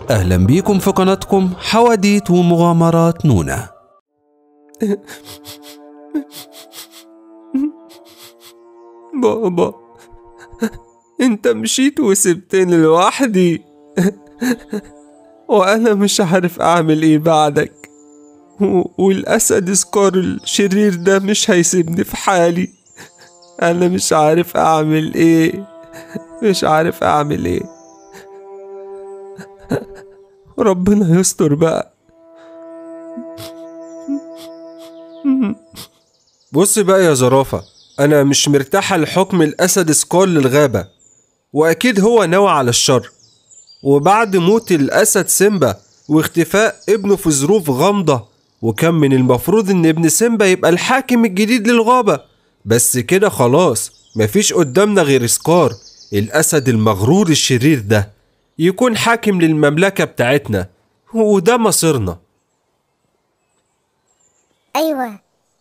أهلا بيكم في قناتكم حواديت ومغامرات نونا. بابا، انت مشيت وسبتني لوحدي وانا مش عارف اعمل ايه بعدك، والاسد سكار الشرير ده مش هيسيبني في حالي. انا مش عارف اعمل ايه، مش عارف اعمل ايه. ربنا يستر بقى. بص بقى يا زرافة، انا مش مرتاحة لحكم الاسد سكار للغابة، واكيد هو ناوي على الشر. وبعد موت الاسد سيمبا واختفاء ابنه في ظروف غامضة، وكان من المفروض ان ابن سيمبا يبقى الحاكم الجديد للغابة، بس كده خلاص مفيش قدامنا غير سكار الاسد المغرور الشرير ده يكون حاكم للمملكة بتاعتنا، وده مصيرنا.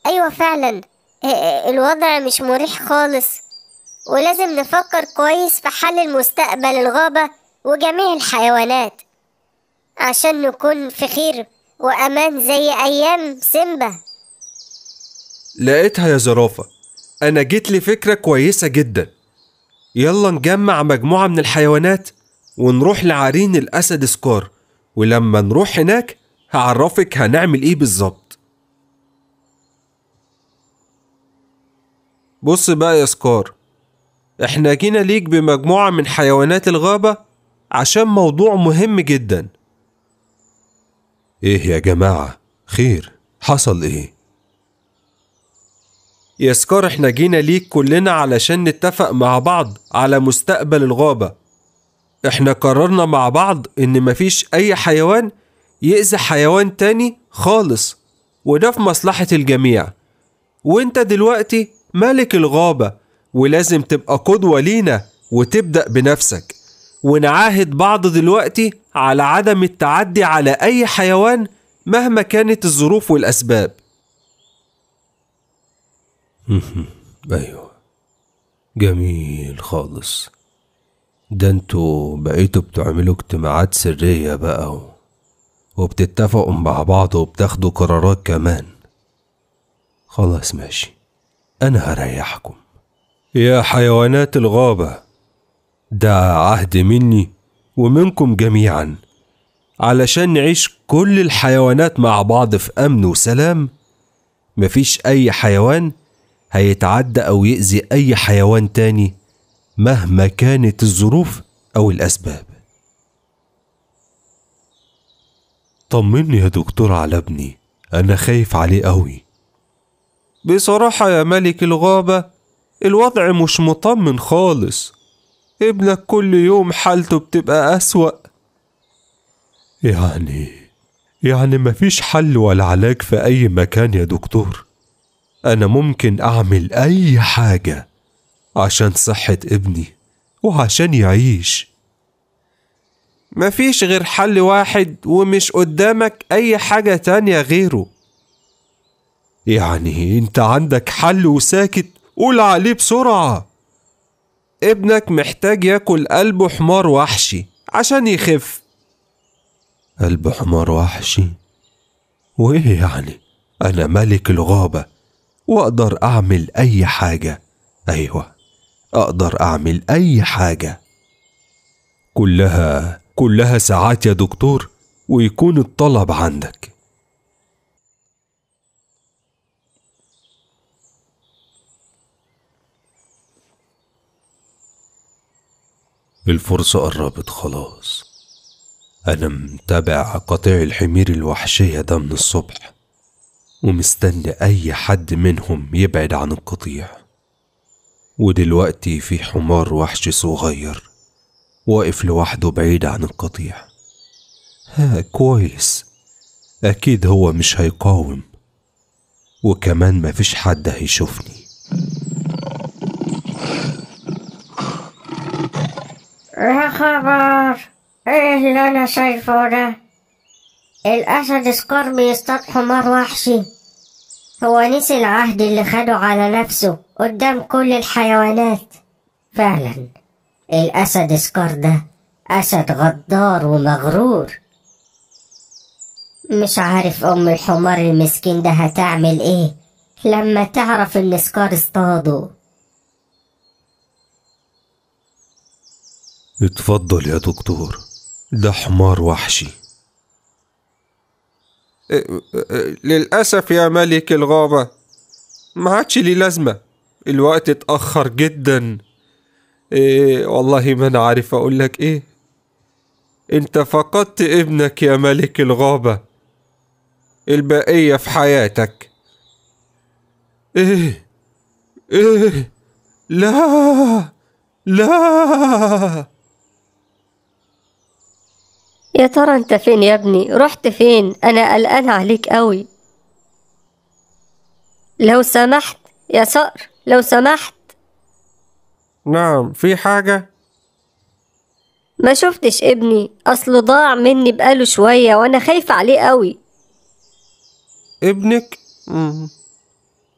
أيوة فعلا، الوضع مش مريح خالص، ولازم نفكر كويس في حل المستقبل الغابة وجميع الحيوانات عشان نكون في خير وأمان زي أيام سيمبا. لقيتها يا زرافة، أنا جيت لي فكرة كويسة جدا. يلا نجمع مجموعة من الحيوانات ونروح لعرين الأسد سكار، ولما نروح هناك هعرفك هنعمل إيه بالظبط. بص بقى يا سكار، احنا جينا ليك بمجموعة من حيوانات الغابة عشان موضوع مهم جدا. ايه يا جماعة، خير؟ حصل ايه؟ يا سكار، احنا جينا ليك كلنا علشان نتفق مع بعض على مستقبل الغابة. احنا قررنا مع بعض ان مفيش اي حيوان يأذي حيوان تاني خالص، وده في مصلحة الجميع. وانت دلوقتي ملك الغابة، ولازم تبقى قدوة لينا وتبدأ بنفسك. ونعاهد بعض دلوقتي على عدم التعدي على أي حيوان مهما كانت الظروف والأسباب. أيوة، جميل خالص. ده انتوا بقيتوا بتعملوا اجتماعات سرية بقى وبتتفقوا مع بعض وبتاخدوا قرارات كمان. خلاص ماشي، أنا هريحكم يا حيوانات الغابة. ده عهد مني ومنكم جميعا علشان نعيش كل الحيوانات مع بعض في أمن وسلام. مفيش أي حيوان هيتعدى أو يأذي أي حيوان تاني مهما كانت الظروف أو الأسباب. طمني يا دكتور على ابني، أنا خايف عليه قوي. بصراحة يا ملك الغابة، الوضع مش مطمن خالص. ابنك كل يوم حالته بتبقى أسوأ. يعني مفيش حل ولا علاج في أي مكان يا دكتور؟ أنا ممكن أعمل أي حاجة عشان صحة ابني وعشان يعيش. مفيش غير حل واحد، ومش قدامك أي حاجة تانية غيره. يعني انت عندك حل وساكت؟ قول عليه بسرعة. ابنك محتاج ياكل قلب حمار وحشي عشان يخف. قلب حمار وحشي؟ وايه يعني؟ انا ملك الغابة واقدر اعمل اي حاجة. ايوه، اقدر اعمل اي حاجة. كلها ساعات يا دكتور ويكون الطلب عندك. الفرصة قربت خلاص. أنا متابع قطيع الحمير الوحشية ده من الصبح، ومستني أي حد منهم يبعد عن القطيع. ودلوقتي في حمار وحش صغير واقف لوحده بعيد عن القطيع. ها كويس، أكيد هو مش هيقاوم، وكمان مفيش حد هيشوفني. يا خبر، ايه اللي انا شايفه ده؟ الاسد سكار بيصطاد حمار وحشي. هو نسي العهد اللي خده على نفسه قدام كل الحيوانات. فعلا الاسد سكار ده أسد غدار ومغرور. مش عارف أم الحمار المسكين ده هتعمل إيه لما تعرف إن سكار اصطاده. اتفضل يا دكتور، ده حمار وحشي. للأسف يا ملك الغابة ما عادش لي لازمة، الوقت اتأخر جدا. إيه والله ما أنا عارف أقولك إيه. أنت فقدت ابنك يا ملك الغابة، البقية في حياتك. إيه إيه، لا لا. يا ترى انت فين يا ابني؟ رحت فين؟ انا قلقان عليك قوي. لو سمحت يا صقر، لو سمحت. نعم، في حاجة؟ ما شفتش ابني؟ اصله ضاع مني بقاله شوية وانا خايفة عليه قوي. ابنك؟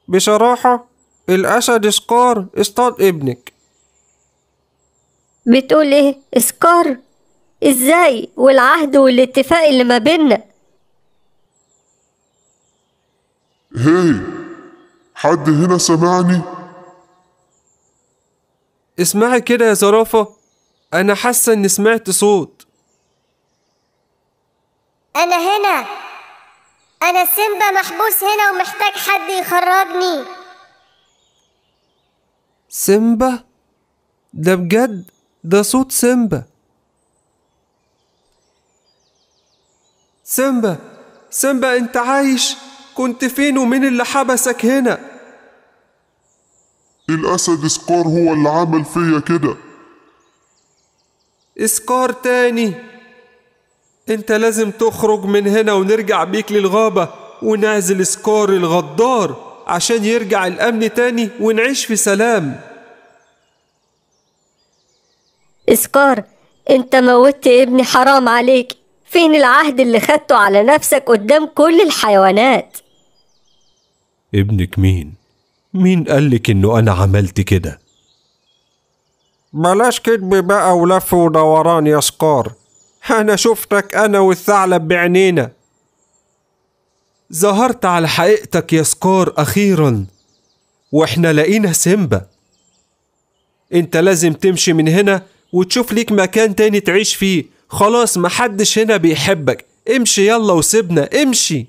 بصراحة الأسد سكار اصطاد ابنك. بتقول ايه؟ سكار؟ ازاي؟ والعهد والاتفاق اللي ما بينا؟ هاي، حد هنا سمعني؟ اسمعي كده يا زرافة، أنا حاسة إني سمعت صوت. أنا هنا، أنا سيمبا محبوس هنا ومحتاج حد يخرجني. سيمبا؟ ده بجد؟ ده صوت سيمبا. سيمبا، سيمبا أنت عايش؟ كنت فين ومين اللي حبسك هنا؟ الأسد سكار هو اللي عمل فيا كده. سكار تاني؟ انت لازم تخرج من هنا ونرجع بيك للغابة ونعزل سكار الغدار عشان يرجع الأمن تاني ونعيش في سلام. سكار، انت موتت ابني، حرام عليك. فين العهد اللي خدته على نفسك قدام كل الحيوانات؟ ابنك مين؟ مين قالك انه انا عملت كده؟ بلاش كدب بقى ولف ودوران يا سكار، انا شفتك انا والثعلب بعينينا. ظهرت على حقيقتك يا سكار اخيرا، واحنا لقينا سيمبا. انت لازم تمشي من هنا وتشوف ليك مكان تاني تعيش فيه، خلاص محدش هنا بيحبك. امشي يلا وسيبنا، امشي.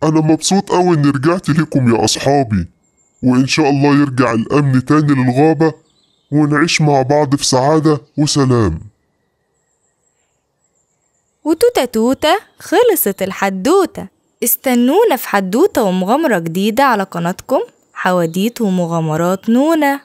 أنا مبسوط أوي إني رجعت لكم يا أصحابي، وإن شاء الله يرجع الأمن تاني للغابة ونعيش مع بعض في سعادة وسلام. وتوتة توتة خلصت الحدوتة. استنونا في حدوتة ومغامرة جديدة على قناتكم حواديت ومغامرات نونا.